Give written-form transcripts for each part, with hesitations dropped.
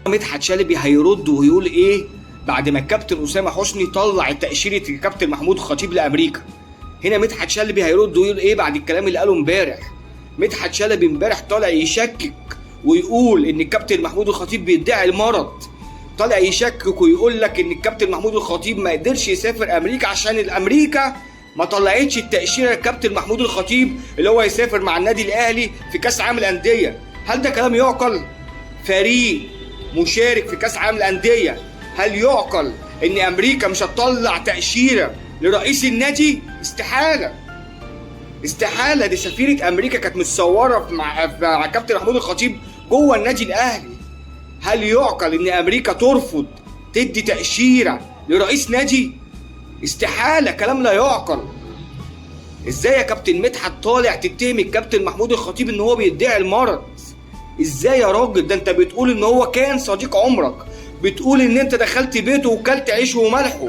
مدحت شلبي هيرد ويقول ايه بعد ما الكابتن اسامة حسني طلع تاشيرة الكابتن محمود الخطيب لامريكا؟ هنا مدحت شلبي هيرد ويقول ايه بعد الكلام اللي قاله امبارح؟ مدحت شلبي امبارح طالع يشكك ويقول ان الكابتن محمود الخطيب بيدعي المرض، طالع يشكك ويقول لك ان الكابتن محمود الخطيب ما قدرش يسافر امريكا عشان الامريكا ما طلعتش التاشيره للكابتن محمود الخطيب اللي هو يسافر مع النادي الاهلي في كاس عالم الاندية. هل ده كلام يعقل؟ فريق مشارك في كاس عالم الاندية، هل يعقل ان امريكا مش هتطلع تاشيرة لرئيس النادي؟ استحالة، استحالة. دي سفيره امريكا كانت متصورة مع كابتن محمود الخطيب جوه النادي الاهلي. هل يعقل ان امريكا ترفض تدي تاشيرة لرئيس نادي؟ استحالة، كلام لا يعقل. ازاي يا كابتن مدحت طالع تتهم الكابتن محمود الخطيب ان هو بيدعي المرض؟ ازاي يا راجل؟ ده انت بتقول ان هو كان صديق عمرك، بتقول ان انت دخلت بيته وكلت عيشه وملحه.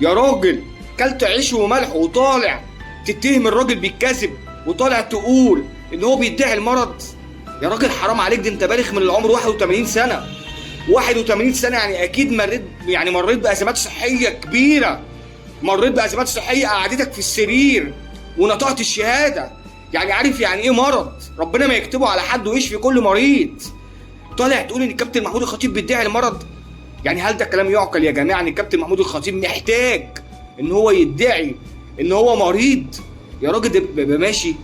يا راجل كلت عيشه وملحه وطالع تتهم الراجل بالكذب وطالع تقول ان هو بيدعي المرض؟ يا راجل حرام عليك، ده انت بالغ من العمر 81 سنة. 81 سنة يعني اكيد مريت، يعني مريت بازمات صحية كبيرة، مريت بازمات صحية قعدتك في السرير ونطقت الشهادة، يعني عارف يعني ايه مرض، ربنا ما يكتبه على حد ويشفي كل مريض. طالع تقول ان الكابتن محمود الخطيب بيدعي المرض؟ يعني هل ده كلام يعقل يا جماعة ان الكابتن محمود الخطيب محتاج ان هو يدعي ان هو مريض؟ يا راجل ده بيبقى ماشي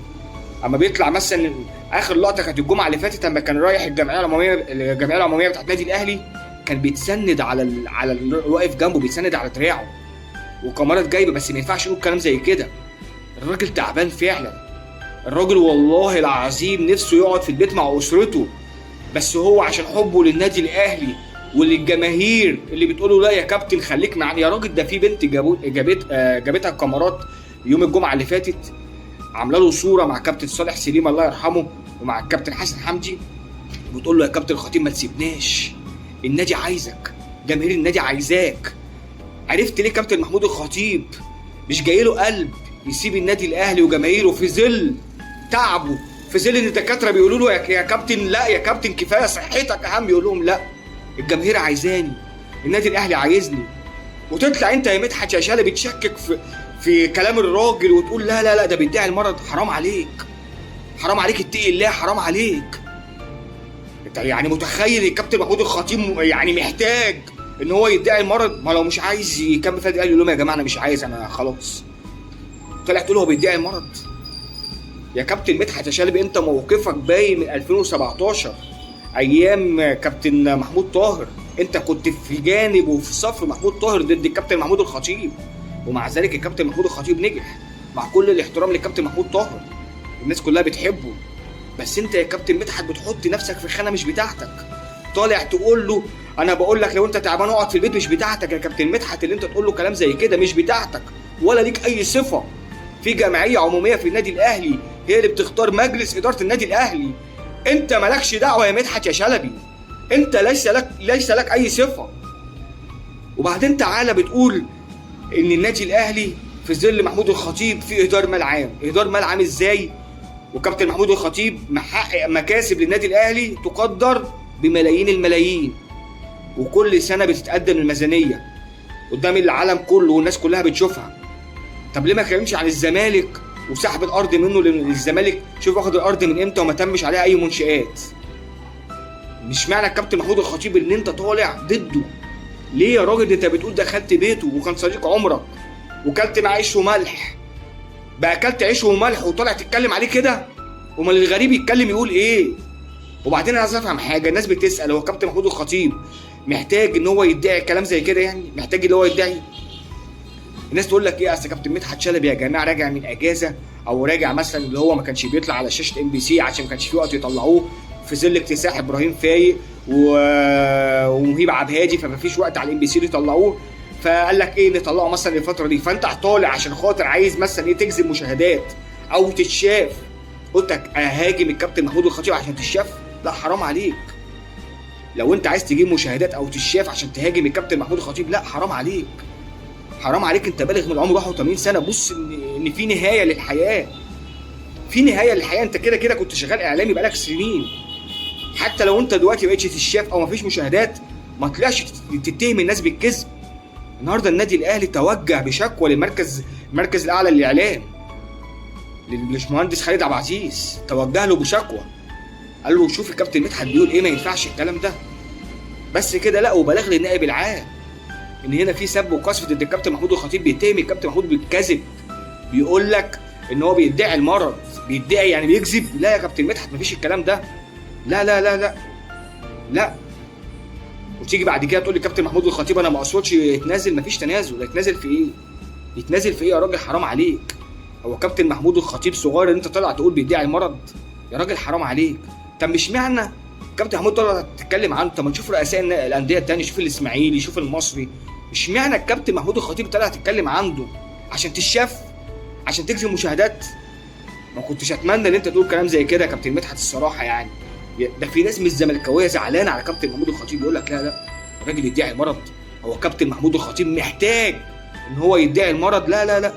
اما بيطلع مثلا، اخر لقطة كانت الجمعة اللي فاتت اما كان رايح الجمعية العمومية بتاعت النادي الاهلي، كان بيتسند على واقف جنبه، بيتسند على دراعه وكاميرات جايبه، بس ما ينفعش يقول كلام زي كده. الراجل تعبان فعلا، الراجل والله العظيم نفسه يقعد في البيت مع اسرته، بس هو عشان حبه للنادي الاهلي وللجماهير اللي بتقوله لا يا كابتن خليك معانا. يا راجل ده في بنت جابتها الكاميرات يوم الجمعة اللي فاتت، عامله له صوره مع كابتن صالح سليم الله يرحمه ومع الكابتن حسن حمدي، بتقول له يا كابتن الخطيب ما تسيبناش، النادي عايزك، جماهير النادي عايزاك. عرفت ليه كابتن محمود الخطيب مش جاي له قلب يسيب النادي الاهلي وجماهيره في ظل تعبه، في ظل ان الدكاترة بيقولوا له يا كابتن لا يا كابتن كفاية صحتك اهم، يقول لهم لا الجماهير عايزاني، النادي الاهلي عايزني. وتطلع انت يا مدحت يا شلبي تشكك في كلام الراجل وتقول لا لا لا ده بيدعي المرض. حرام عليك، حرام عليك، اتقي الله، حرام عليك. انت يعني متخيل الكابتن محمود الخطيب يعني محتاج ان هو يدعي المرض؟ ما لو مش عايز يكمل في النادي الاهلي يقول لهم يا جماعة انا مش عايز، انا خلاص. طلع تقول هو بيدعي المرض؟ يا كابتن مدحت يا شلبي انت موقفك باين من 2017 ايام كابتن محمود طاهر، انت كنت في جانب وفي صف محمود طاهر ضد الكابتن محمود الخطيب، ومع ذلك الكابتن محمود الخطيب نجح. مع كل الاحترام للكابتن محمود طاهر، الناس كلها بتحبه، بس انت يا كابتن مدحت بتحط نفسك في خانه مش بتاعتك. طالع تقول له انا بقول لك لو انت تعبان اقعد في البيت، مش بتاعتك يا كابتن مدحت اللي انت تقول له كلام زي كده، مش بتاعتك ولا ليك اي صفة. في جمعية عموميه في النادي الاهلي هي اللي بتختار مجلس ادارة النادي الاهلي، انت مالكش دعوه يا مدحت يا شلبي، انت ليس لك اي صفة. وبعدين تعالى بتقول ان النادي الاهلي في ظل محمود الخطيب في اهدار مال عام. اهدار مال عام ازاي وكابتن محمود الخطيب محقق مكاسب للنادي الاهلي تقدر بملايين الملايين، وكل سنة بتتقدم الميزانية قدام العالم كله والناس كلها بتشوفها. طب ليه ما اتكلمش عن الزمالك وسحب الارض منه؟ لان الزمالك شوف واخد الارض من امتى وما تمش عليها اي منشآت. مش معنى الكابتن محمود الخطيب ان انت طالع ضده. ليه يا راجل؟ انت بتقول دخلت بيته وكان صديق عمرك وكلت معاه عيش وملح، بقى اكلت عيش وملح وطالع تتكلم عليه كده؟ امال الغريب يتكلم يقول ايه؟ وبعدين انا عايز افهم حاجة، الناس بتسال هو كابتن محمود الخطيب محتاج ان هو يدعي كلام زي كده؟ يعني محتاج ان هو يدعي؟ الناس تقول لك ايه، اصل كابتن مدحت شلبي يا جماعة راجع من اجازه، او راجع مثلا اللي هو ما كانش بيطلع على شاشة MBC عشان ما كانش في وقت يطلعوه في ظل اكتساح ابراهيم فايق ومهيب عبد الهادي، فما فيش وقت على MBC يطلعوه، فقال لك ايه نطلعه مثلا الفترة دي. فانت طالع عشان خاطر عايز مثلا ايه، تجذب مشاهدات او تتشاف. قلت لك اهاجم الكابتن محمود الخطيب عشان تتشاف؟ لا حرام عليك. لو انت عايز تجيب مشاهدات او تتشاف عشان تهاجم الكابتن محمود الخطيب، لا حرام عليك، حرام عليك. انت بالغ من العمر 81 سنة، بص ان في نهاية للحياة، في نهاية للحياة. انت كده كده كنت شغال اعلامي بقالك سنين، حتى لو انت دلوقتي بقيتش تتشاف او مفيش مشاهدات، ما طلعش تتهم الناس بالكذب. النهارده النادي الاهلي توجه بشكوى للمركز، المركز الاعلى للاعلام، للباشمهندس خالد عبد العزيز، توجه له بشكوى، قال له شوف الكابتن مدحت بيقول ايه، ما ينفعش الكلام ده. بس كده؟ لا، وبلاغ للنائب العام ان هنا في سب وقذف ضد الكابتن محمود الخطيب، بيتهم الكابتن محمود بالكذب، بيقول لك ان هو بيدعي المرض، بيدعي يعني بيكذب. لا يا كابتن مدحت، مفيش الكلام ده، لا لا لا لا لا. وتيجي بعد كده تقول لي كابتن محمود الخطيب انا ما اقصدش يتنازل، مفيش تنازل. يتنازل في ايه؟ يتنازل في ايه يا راجل؟ حرام عليك. هو كابتن محمود الخطيب صغير ان انت طالع تقول بيدعي المرض؟ يا راجل حرام عليك. طب مش معنى كابتن محمود طلع تتكلم عنه، طب ما نشوف رؤساء الاندية التانية، شوف الاسماعيلي، شوف المصري. مش معنى الكابتن محمود الخطيب طلع تتكلم عنده عشان تتشاف، عشان تجذب مشاهدات. ما كنتش اتمنى ان انت تقول كلام زي كده يا كابتن مدحت الصراحة. يعني ده في ناس من الزملكاويه زعلانة على كابتن محمود الخطيب، يقول لك لا لا الراجل يدعي المرض، هو كابتن محمود الخطيب محتاج ان هو يدعي المرض؟ لا لا لا،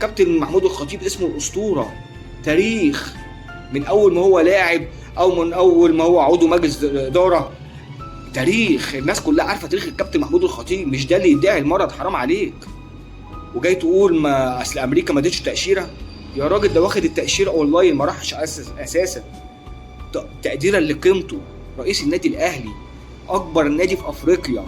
كابتن محمود الخطيب اسمه الاسطورة، تاريخ، من اول ما هو لاعب او من اول ما هو عضو مجلس ادارة، تاريخ، الناس كلها عارفه تاريخ الكابتن محمود الخطيب. مش ده اللي يدعي المرض، حرام عليك. وجاي تقول ما اصل امريكا ما ادتش تاشيرة؟ يا راجل ده واخد التاشيره اونلاين، ما راحش اساسا. تقديرا لقيمته، رئيس النادي الاهلي، اكبر نادي في افريقيا،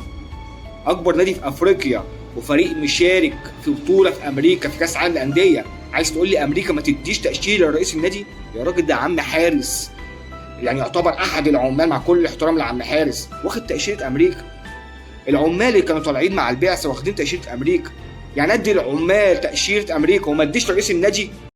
اكبر نادي في افريقيا، وفريق مشارك في بطوله في امريكا في كاس عالم الاندية، عايز تقول لي امريكا ما تديش تاشيرة لرئيس النادي؟ يا راجل ده عم حارس، يعني يعتبر احد العمال، مع كل الاحترام لعم حارس، واخد تاشيرة امريكا. العمال اللي كانوا طالعين مع البعثة واخدين تاشيرة امريكا، يعني ادي العمال تاشيرة امريكا وما اديش رئيس النادي؟